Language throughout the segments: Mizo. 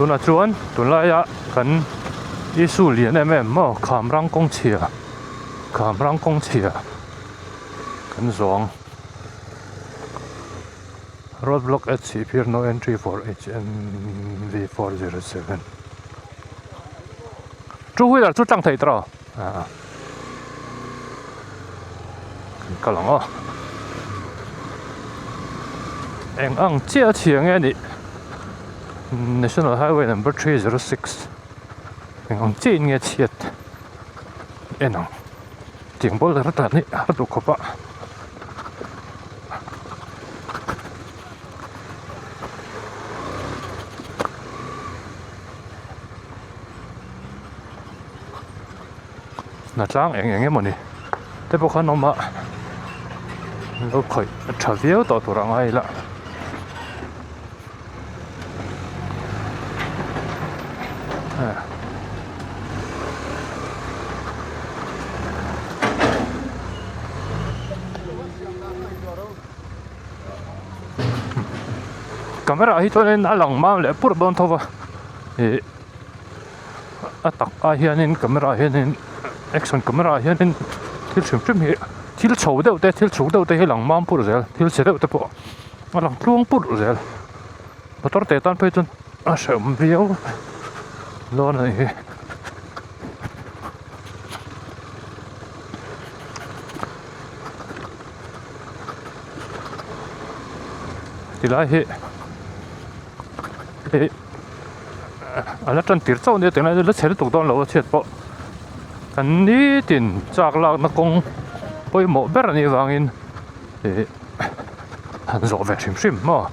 Tunah chuan tunlaia kan issue lian em em maw Khamrang kawng chhia Khamrang kawng chhia kan zawng road block at Sihphir no entry for H_M_V 407 two wheeler chu tlang thei tawh a kan kal ang aw eng ang chiah a chhia nge nih national highway number 306 eng ang chiah in nge chhiat en ang tiang bawlh hlauh tan hi a duh khawp a. Hna tlang eng eng emawni te pawh khan awm a lo khawih a tha viau tawh tur a ngai ila. Camera ah hi chuanin a lang mam leh purh dawn tho va ih a tak ah hianin camera ah hianin action camera ah hianin thil hrim hrim hi thil chho deuh te thil chhuk deuh te hi a lang mam purh zel thil chhe deuh te pawh a lang tluang purh zel motor te tan phei chuan a hrehawm viau dawn a nih hi. Tilai hi ih a la tan tir chauh ania tunlai chu la chhe lutuk dawn lo a chhiat pawh kan nitin chak lakna kawng pawimawh ber a nih avangin ih han zawh ve hrim hrim maw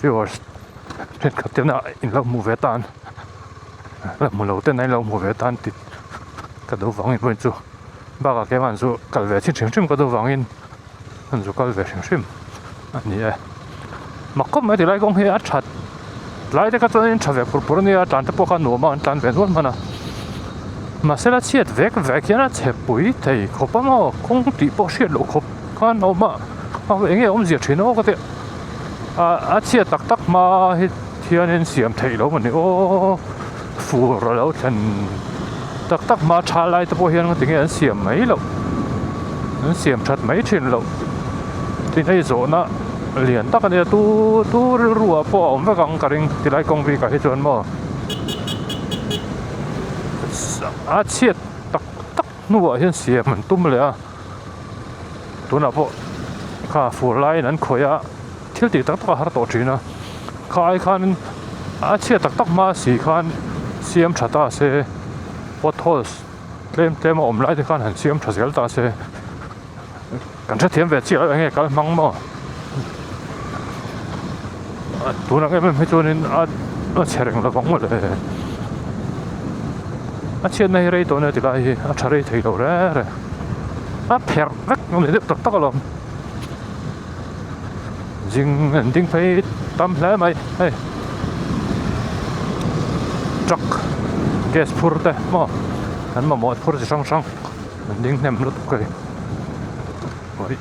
viewers thenkhat tena in lo hmuh ve tan la hmu lo ten an lo hmuh ve tan tih ka duh vangin pawhin chu bakah keimah chu kal ve chin hrim hrim ka duh vangin an zu kal ve hrim hrim a ni e mak khawp mai tilai kawng hi a that lai te kha chuan in tha ve pur pur ania tlan te pawh kha nuam a an tlan ve nual hman a mahse la chhiat vek vek hian a chhe pui thei khawp a maw kawng tih pawh hriat loh khawp khan a awm a eng nge awmzia thin aw ka ti a a chhiat tak tak hma hi hianin siam theih loh a ni aw fur a lo thlen tak tak hma tha lai te pawh hian ngatinge an siam mai loh an siam that mai thin loh tin hei zawhna lian tak a nia tu tu rilru ah pawh a awm vek ang ka ring tilai kawng bik ah hi chuan maw a chhiat tak tak hnuah hian siam an tum leh a tunah pawh kha fur laiin an khawih a thil tih tak tak a har tawh thin a kha ai khan a chhiat tak tak hma si khan siam tha ta se potholes tlem tlem a awm lai te khan han siam tha zel ta se kan hrethiam ve chiah enge kal hmang maw tunah em em hi chuanin a a chhe reng lovang mawle a chhiatna hi rei tawh ania tilai hi a tha rei thei lo reng reng a pherh vek a ni deuh tak tak alawm. Zing an ding phei tam hle mai hei truck gas phur te maw an mamawh phur chi hrang hrang an ding hnem lutuk hei ui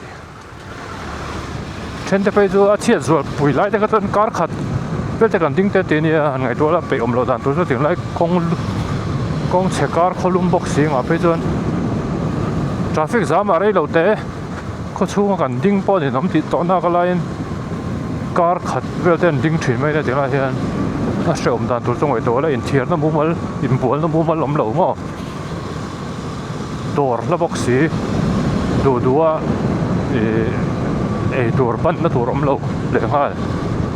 then te phei chu a chhiat zual pui lai te kha chuan kar khat vel te kan ding te tih ania han ngaihtuah la peih awm loh dan tur chu tunlai kawng kawng chhe kar khawlum bawk si engah phei chuan traffic zam ah rei lo te. Khaw chhunga kan ding pawh ninawm tih tawh nak alaiin kar khat vel te an ding thin mai a tinah hian a hrehawm dan tur chu ngaihtuah la inthiarna mumal inbualna mumal awm lo maw dawr hla bawk si duh duh a ih eitur panna tur awm lo leh nghal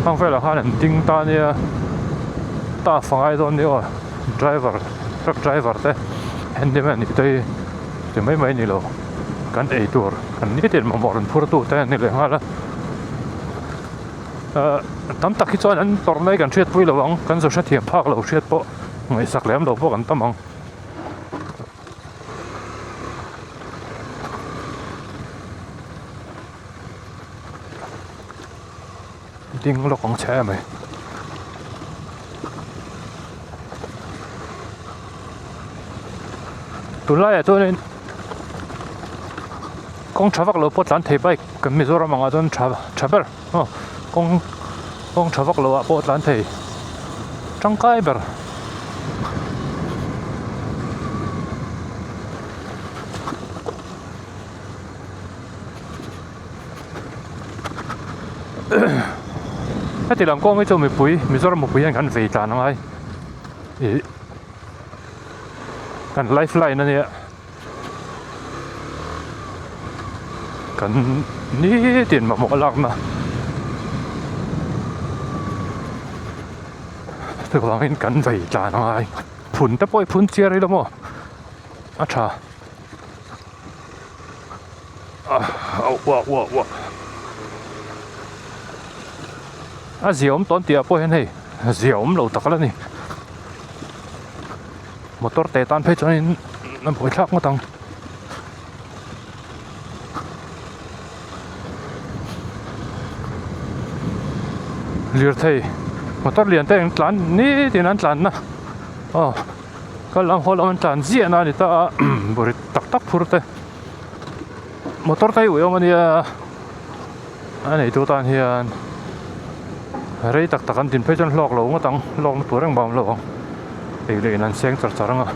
hang velah khan an ding ta ania staff a ngai dawn nia aw driver truck driver te handyman te hi. Ti mai mai ni lo kan ei tur kan nitin mamawh rawn phur tu te an ni leh nghal a ahh tam tak hi chuan an tawrh mai kan hriat pui lo ang kan zu hrethiam phak lo hriat pawh ngaihsak lem lo pawh kan tam ang. Ding lawk ang che mai. Tunlaiah chuanin kawng tha vak lo pawh tlan thei bike kan Mizoram angah chuan tha tha ber aw kawng kawng tha vak loah pawh tlan thei. tangkai ber. Heti lam kawng hi chu mipui Mizoram mipui hian kan vei tlan angai ih kan life line ania kan nitin mamawh lakna chuvangin kan vei tlan angai phun te pawh hi phun chiar ila maw a tha. A zia awm tawn tih ah pawh hian hei zia awm lo tak ala ni motor te tan phei chuanin a buai thlak ngawt ang lirthei motor lian te an tlan nitin an tlan na aw kal lam haw lam an tlan ziah na a ni ta a bawrh tak tak phur te. Motor te hi ui awm ania a neitu tan hian rei tak tak an din phei chuan hlawk lo ngawt ang hlawkna tur reng bang lo ang ei leh in an seng char char ang a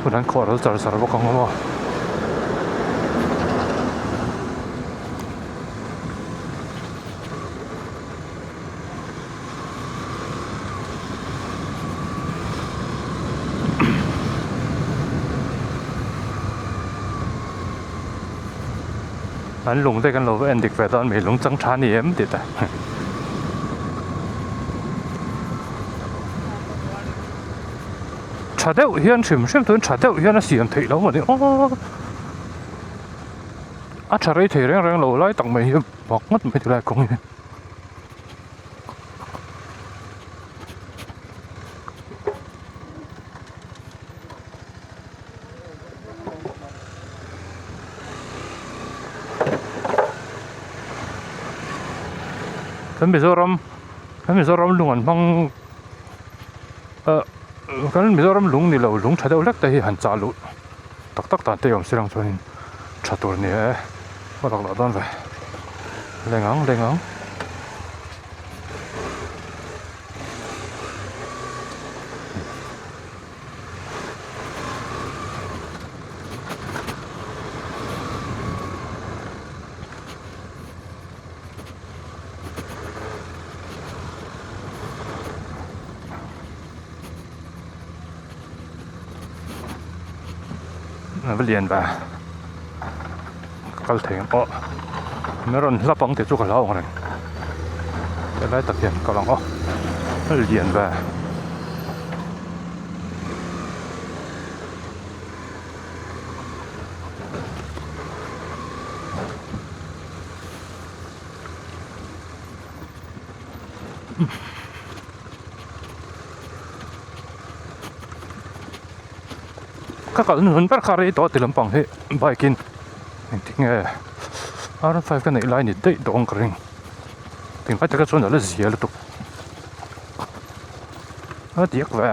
hun an khawh ral char char bawk ang maw. An lung te kan lo va en dik ve dawn mi lung chang tha ni em tih te. Tha deuh hian hrim hrim tuin tha deuh hian a siam theih lo maw ni aw. A tha rei thei reng reng lo lai tak mai hi bak ngawt mai tilai kawng hi. Kan Mizoram kan Mizoram lung an hmang ah kan Mizoram lung ni lo lung tha deuh hlek te hi han chah luh tak tak dan te awm si lang chuanin tha tur a ni e a lak lah dawn ve leng ang leng ang. A va lian ve ka kal thei ang pawh min rawn hlap ang tih chu ka hlau ang reng helai tak hian kal ang aw a lian ve. Ka kal nun ber kha rei tawh ti lampang hi bike in engtik nge R 5 ka neih lai ni daih dawn ka ring tinglai taka chuan a la zia lutuk a diak ve.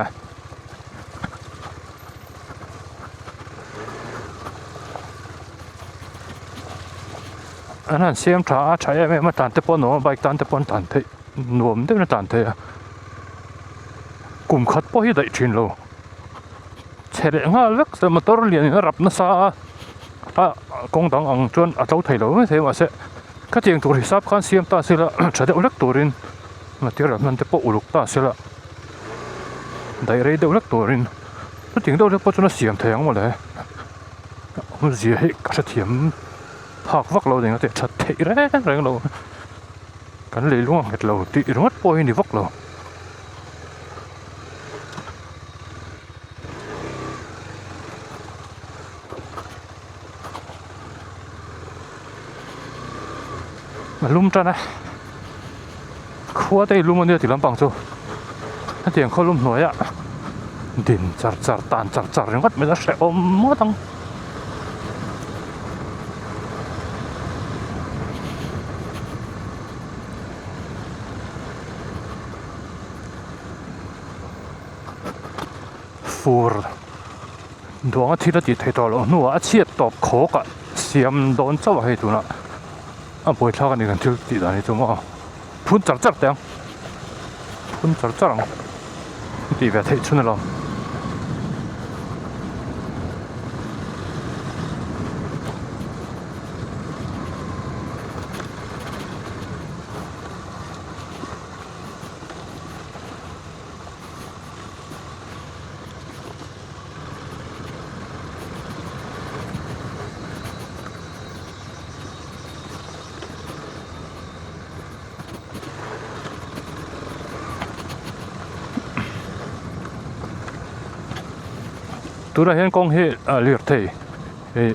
An han siam tha a tha em em a tlan te pawh a nuam a bike tan te pawh an tlan theih nuam deuhin a tlan theih a kum khat pawh hi daih thin lo chhe leh nghal vek se motor lian in a rap nasa a a kawng dang ang chuan a tlo thei lo mai thei mahse khatiang tur hisap khan siam ta sela tha deuh hlek turin material hman te pawh uluk ta sela daih rei deuh hlek turin chutiang deuh hlek pawh chuan a siam thei ang mawle awmzia hi ka hrethiam. Phak vak lo ding a tih that theih reng reng lo kan leilung a nghet lo tih ringawt pawh hi ni vak lo. A lum tan a khua te hi lum ania ti lampang chu hetiang khaw lum hnuaiah din char char tan char char ringawt mai a hrehawm ngawt ang. Fur duanga thil a tih theih tawh loh hnuah a chhiat tawp khawk ah siam dawn chauh a hei tunah a buaithlak a ni kan thil tih dan hi chu maw phun char char teh ang phun char char ang. tih ve theih chhun alawm. Tunah hian kawng hi a lirthei ih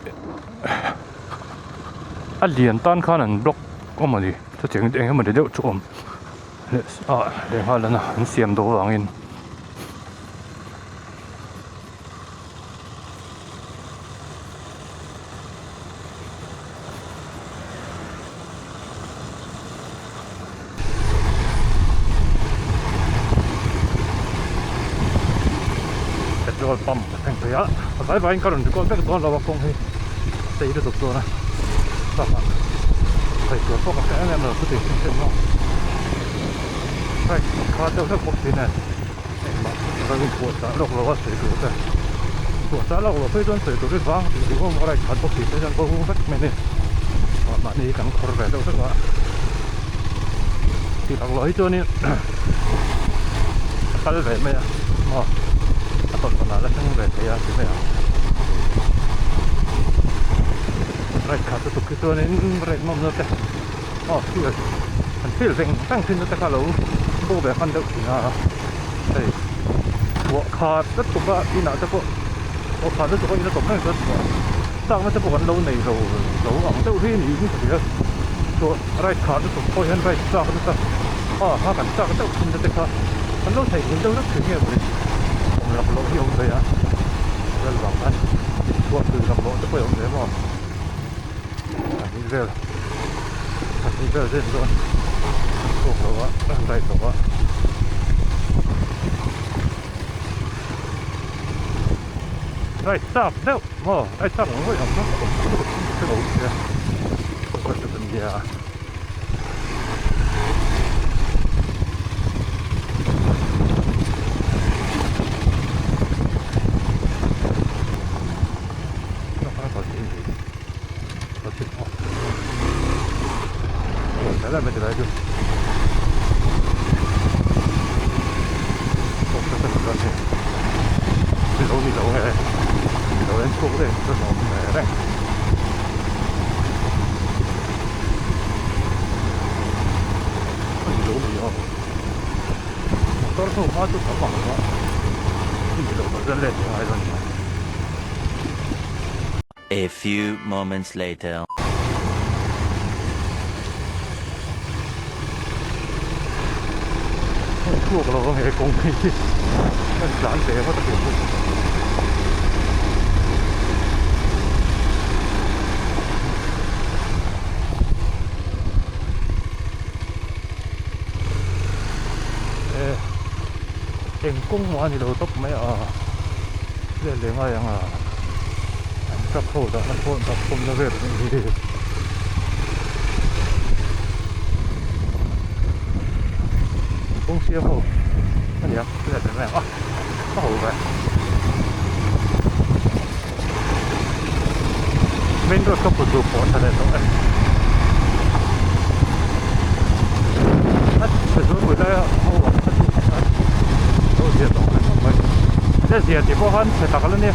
a lian tan khan an block awm a ni chutiang eng emaw ni deuh chu awm leh ah lehnghal an an siam dawh avangin. Petrol pump a thleng phei a a vai vaiin ka rawn record vek dawn lo a kawng hi a sei lutuk dawn a bakah sawi tur pawh ka hre em em lo chuti hrim hrim maw bike kha deuh hlek bawk si nen engmah ka rawn inpuahchah lawk lo a sawi tur te puahchah lawk loh phei chuan sawi tur hi vang tih duh awm a right khat bawk si te chuan bo vek mai a ni mahni kan khawr ve deuh hlek a tih lak loh hi chuanin a kal ve mai a maw a tawlh tawnah la thleng ve thei a ti mai ang right khat lutuk hi chuanin rate nawmna te aw field an field veng veng thin na te kha lo bo ve hman deuh thin a hei thuah khat lutuk a inah te pawh thuah khat lutuk a in a tawm reng chuan thuah chakna te pawh kan lo nei lo lo ang deuh hi niin ka hria thuah right khat lutuk pawh hian right chak nasa a kha kan chak deuh thin na te kha kan lo theihnghilh deuh vek thin nge mawni awm laklawh hi a awm ve a vel vang khan thuah tui laklawh te pawh a awm ve maw. Pahnih vel pahnih vel zet dawn an chhuak lo a an ride lo a ride chak deuh maw ride chak ang ngawih ang kha ka awm lutuk ka hre lo sia ka hre ta nia. A few moments later. Chhuak lo ang he kawng hi kan tlan ve ngawt a tih chu. Eng kawng mah a ni lo tawp mai a let leh ngai ang a an truck ho dah na pawh dah khawm na vel a nih hi kawng siam ho a ni ang let leh mai ang a a ho ve main road ka put duh pawh a tha leh tawh e a chhe zual pui lai a ho ang kha chu a lo zia tawh ang reng mai a zia tih pawh khan chhe tak a la nia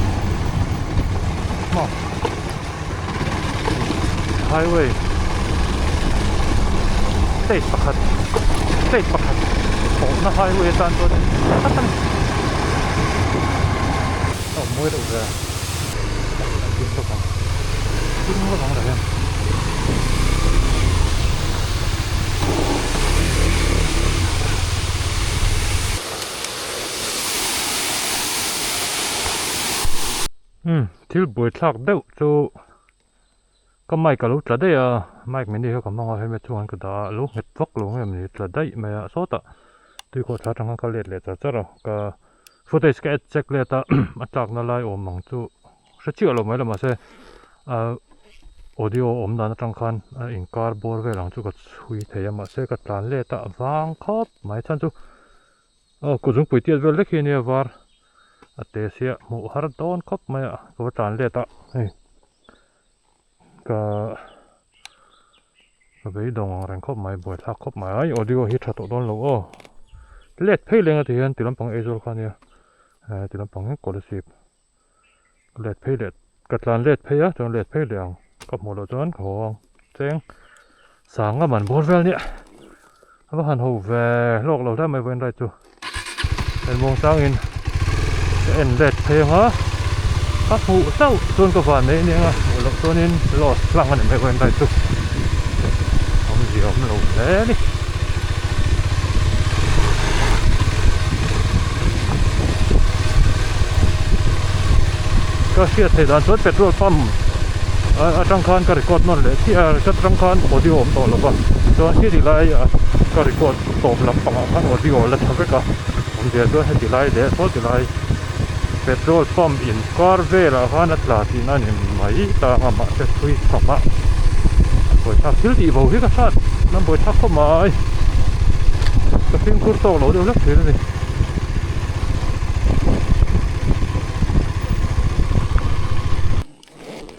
maw highway state pakhat state pakhat awmna highway atan chuan tha tak a ni. A awm mawi deuh ve a ding bawk ang ding bawk ang tah hian umm thil buaithlak deuh chu ka mic alo tla daih a mic mini kha ka hmang a helmet chungah hian ka dah a alo nghet vak lo nge mawni tla daih mai a sawtah tuikhuah thla atang khan ka let leh char char a ka footage ka add check let a a tlakna lai awm ang chu hre chiah lo mai lo mahse ah audio awm dan atang khan a inkar bawr vel ang chu ka chhui thei a mahse ka tlan let a vang khawp mai chhan chu. Aw kuzungpui tiat vel vek hi ania var a te sia hmuh har dawn khawp mai a ka va tlan let a hei ka ka beidawng ang reng khawp mai buaithlak khawp mai ai audio hi tha tawh dawn lo aw let phei leng a ti hian ti lampang Aizawl kha ania ti lampang hi Kolasib ka let phei leh ka tlan let phei a chuan let phei leh ang ka hmuh loh chuan ka haw ang cheng sanga man bawr vel nia a va han ho ve hlawk lo hle mai vawiin rai chu engmawng changin ka en let phei ang a ka hmuh hlauh chuan ka van nei aniang a hmuh loh chuanin loss hlang a ni mai vawiin rai chu awmzia awm lo hle a ni. Ka hriat theih dan chuan petrol pump atang khan ka record nawn leh chiah a ka atang khan audio awm tawh lo va chuan khi ti lai a ka record tawp lampang ah khan audio a la tha vek a awmzia chuan heti lai leh saw ti lai petrol pump inkar velah khan a tla tihna a ni mai ta ang a mahse thui tham a buaithlak thil tih bo hi ka hrat a buaithlak khawp mai ka fimkhur tawk lo deuh hlek thin a ni.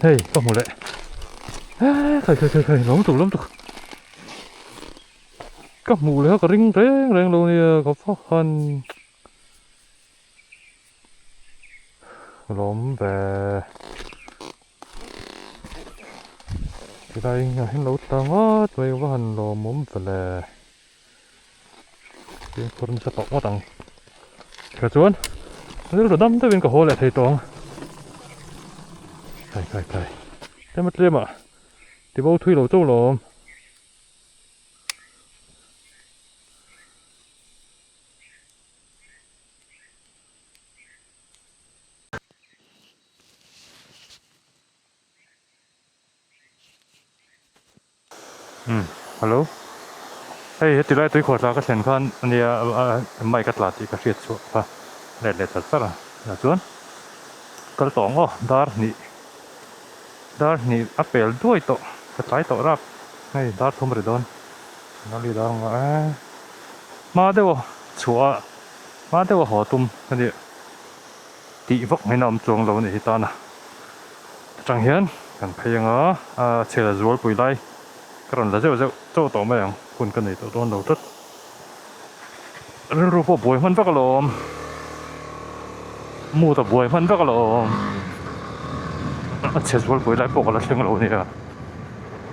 Hei ka hmu leh khai khai khai khai lawm tuk lawm tuk ka hmuh leh a ka ring reng reng lo nia ka va han. Lawm ve tilai ah hian lo tla ngawt mai va han lawmawm ve le fimkhur nasa tawh ngawt ang tikha chuan rilru dam deuhin ka haw leh thei tawh ang khai khai khai tlem a tlem ah tibo thui lo chauh lawm. Umm hello hei heti lai tui khuah tla ka thlen khan ania mic a tla tih ka hriat chhuah kha let leh char char a tah chuan kal tawh ang aw dar hnih dar hnih a pel duai tawh ka tlai tawh rap hei dar thum ri dawn a li dar ang a hma deuh a chhuah a hma deuh a haw tum a nia tih vak mai na awm chuang lo a nih hi tana atang hian kan phei anga a chhel zualpui lai ka rawn la zeuh zeuh chauh tawh mai ang hun ka nei tawh dawn lo tlat rilru pawh buai hman vak alawm mood a buai hman vak alawm a chhe zualpui lai pawh ka la thleng lo nia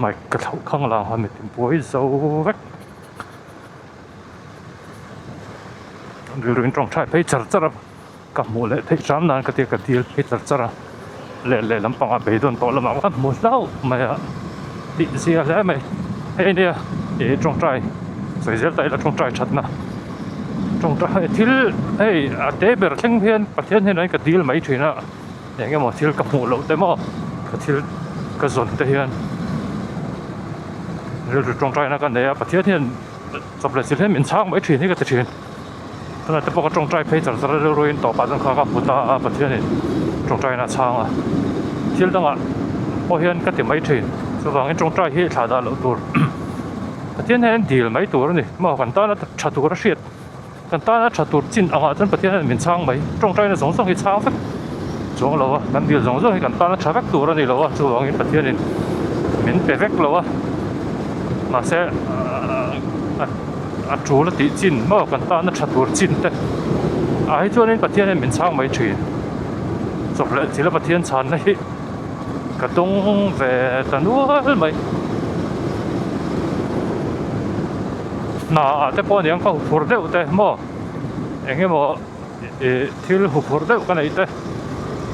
mic ka thlauh khang lang a mitin buai zo vek. Rilru in tawngtai phei char char a ka hmuh leh theih hram nan ka tia ka dil phei char char a leh leh lampangah beidawn tawh lamah ka hmu hlauh mai a tih zia hle mai hei ania ih tawngtai sawi zel ta ila tawngtai thatna tawngtai thil hei a te ber thleng hian Pathian hnenah hian ka dil mai thin a eng emaw thil ka hmuh loh te maw ka thil ka zawn te hian rilru tawngtaina ka nei a Pathian hian chawp leh chilh hian min chhang mai thin hi ka ti thin tunah te pawh ka tawngtai phei char char a rilruin tawpah chuan kha ka hmu ta a Pathianin tawngtaina a chhang a thil dangah pawh hian ka ti mai thin chuvangin tawngtai hi thlah dah loh tur Pathian hian dil mai tur a ni maw kan tana tha tur a hriat kan tana tha tur chin angah chuan Pathian hian min chhang mai tawngtaina zawng zawng hi chhang vek chuang lo a kan dil zawng zawng hi kan tana tha vek tur a ni lo a chuvangin Pathianin min pe vek lo a mahse a tul a tih chin maw kan tana tha tur chin te ah hi chuanin Pathian hian min chhang mai thin chawp leh thil a Pathian chhanna hi ka dawng ve ta nual mai. Hna ah te pawh aniang ka huphurh deuh te maw eng emaw ih thil huphurh deuh ka neih te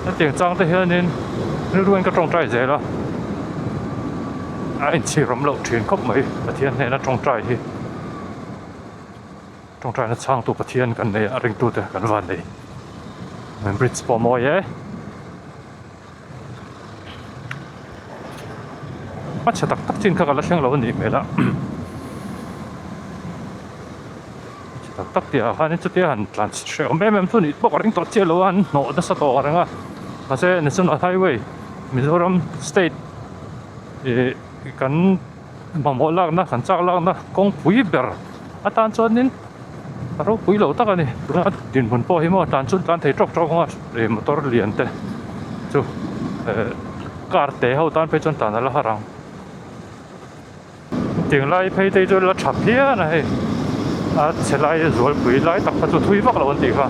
hetiang chang te hianin rilruin ka tawngtai zel a a inchhir awm loh thin khawp mai Pathian hnena tawngtai hi tawngtaina chhangtu Pathian kan nei a ringtute kan van nei bridge pawh a mawi e. A chhe tak tak chin kha ka la thleng lo a nih hmel a a chhe tak tak tih ah khanin chutia han tlan hreh awm em em chu nih pawh ka ring tawh chiah lo a an hnawh nasa tawh reng a mahse national highway Mizoram state ih kan mamawh lakna kan chak lakna kawngpui ber atan chuanin. A ropui lo tak a ni. Tuna dinhmun pawh hi maw tlan chu tlan thei tawk tawk ang a, ih motor lian te chu eh car te ho tan phei chuan tlan a la har ang. Tiang lai phei te hi chu la tha phian a hei, a chhe lai zualpui lai tak kha chu thui vak lo an tih kha.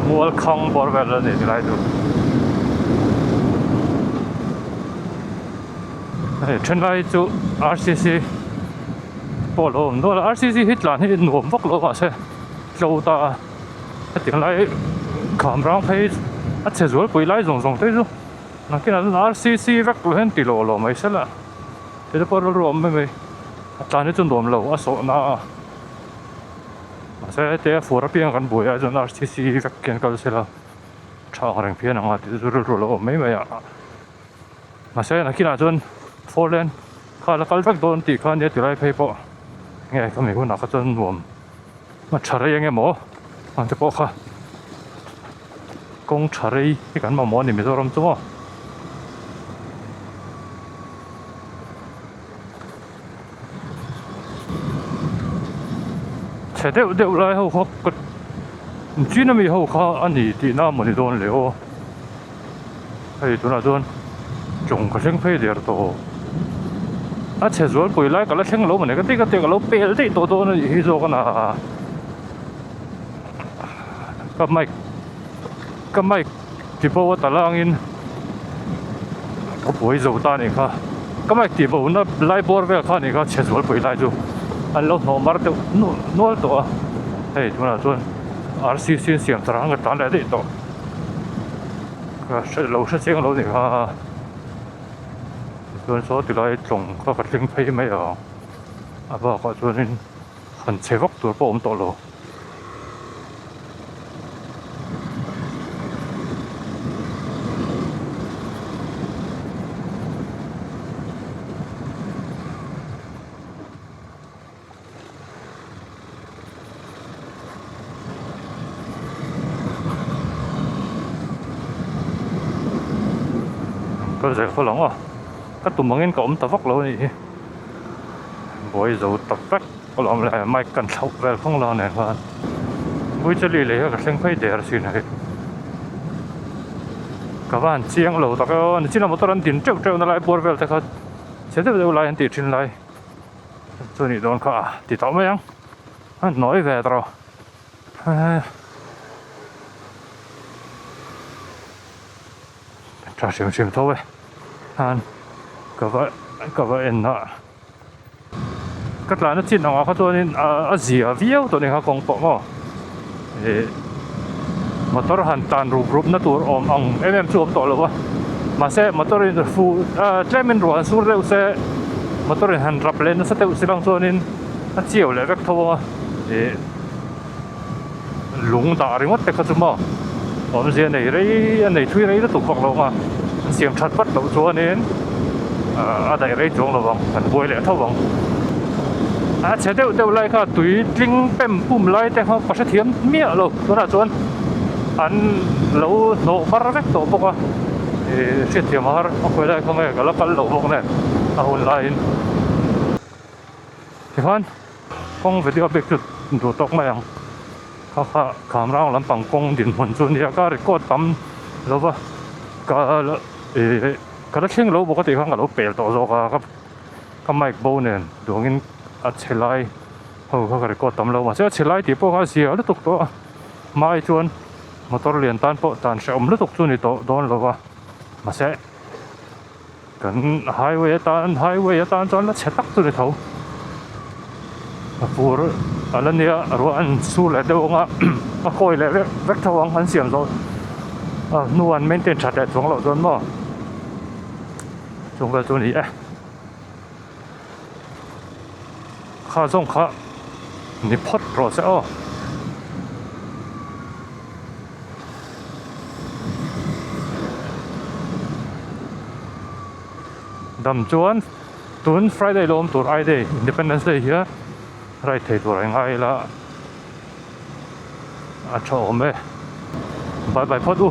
Mual khang bawr vel a ni tilai chu. Hei thenlai chu RCC pawh a lo awm nual a, RCC hi tlan hi nuam vak lo mahse tlo ta a hetiang lai kham rang phei a chhe zualpui lai zawng zawng te chu nakinah chuan RCC vek lo hian ti lawh lawh mai sela ti te pawh rilru a awm mai mai a tlan hi chu nuam lo a sawh na a mahse hetia fur apiang kan buai ah chuan RCC vek hian kal sela tha ang reng phian ang a tih chu rilru a lo awm mai mai a. Mahse nakinah chuan four lane kha la kal vek dawn tih kha nia tilai phei pawh nge ka mi hunah kha chuan nuam a tha rei eng emaw ang te pawh kha kawng tha rei hi kan mamawh a ni Mizoram chu maw. Chhe deuh deuh lai ho kha ka chin ami ho kha a ni tihna maw ni dawn le aw. Hei tunah chuan tlawng ka thleng phei der tawh a chhe zualpui lai ka la thleng lo mawni ka ti ka ti ka lo pel daih tawh dawn a nih hi zawk a na ka mic ka mic ti bo a ta langin ka buai zo ta a nih kha ka mic tih bo na lai bawr vel kha a nih kha chhe zualpui lai chu an lo hnawh mar deuh nual tawh a hei tunah chuan R C C an siam tarang ka tan leh daih tawh. Ka hre lo hre chiang lo nih kha tichuan saw tilai tlawng kha ka thleng phei mai ang a bakah chuanin han che vak tur pawh a awm tawh lo. Ka zel khaw lang a ka tum angin ka awm ta vak lo a nih hi buai zo tak vek ka lo awm leh a mic kan thlauh vel khawng la nen khan Buichali lei kha ka thleng phei der asin hei ka van chiang lo tak e aw nichina motor an din teuh teuh na lai bawr vel te kha chhe deuh deuh lai an tih thin lai. Chu nih dawn kha a ti tawh mai ang a hnawi ve tawh rawh tha hrim hrim tho e khan ka va ka va en a ka tlan a chin ang ah kha chuanin a zia viau tawh a ni kha kawng pawh maw ih motor han tan rup rup na tur awm ang em em chu awm tawh lo a mahse motor in fu tlem in ruah han sur deuh se motor in han rap leh nasa deuh si lang chuanin a chiau leh vek tho ang a ih lung dah ringawt te kha chu maw awmzia nei rei a nei thui rei lutuk vak lo ang a an siam that vat loh chuanin a daih rei chuang lo vang an buai leh tho vang a chhe deuh deuh lai kha tui tling pem pum lai te kha ka hrethiam miah lo tunah chuan an lo hnawh mar vek tawh bawk a ih hriatthiam a har a khawi lai kha nge ka la kal loh bawk nen a hun laiin tikhan kawng video bik chu duh tawk mai ang kha kha kham rang lampang kawng dinhmun chu nia ka record tam lo va ka ih ka la thleng lo bawk a tih khan ka lo pel tawh zawk a ka ka mic bo nen duangin a chhe lai ho kha ka record tam lo mahse a chhe lai tih pawh kha a zia lutuk tawh a hmai chuan motor lian tan pawh tan hrehawm lutuk chu ni tawh dawn lo va mahse kan highway atan highway atan chuan la chhe tak chu ni tho a fur a la nia ruah an sur leh deuh ang a a kawi leh vek vek tho ang an siam zawh a hnu an maintain that leh chuang loh chuan maw chung vel chu a ni e kha zawng kha ni phawt rawh se aw. Dam chuan tun Friday lo awm tur I day Independence Day hian ride thei tur a ngai ila a tha awm e bye bye phawt u.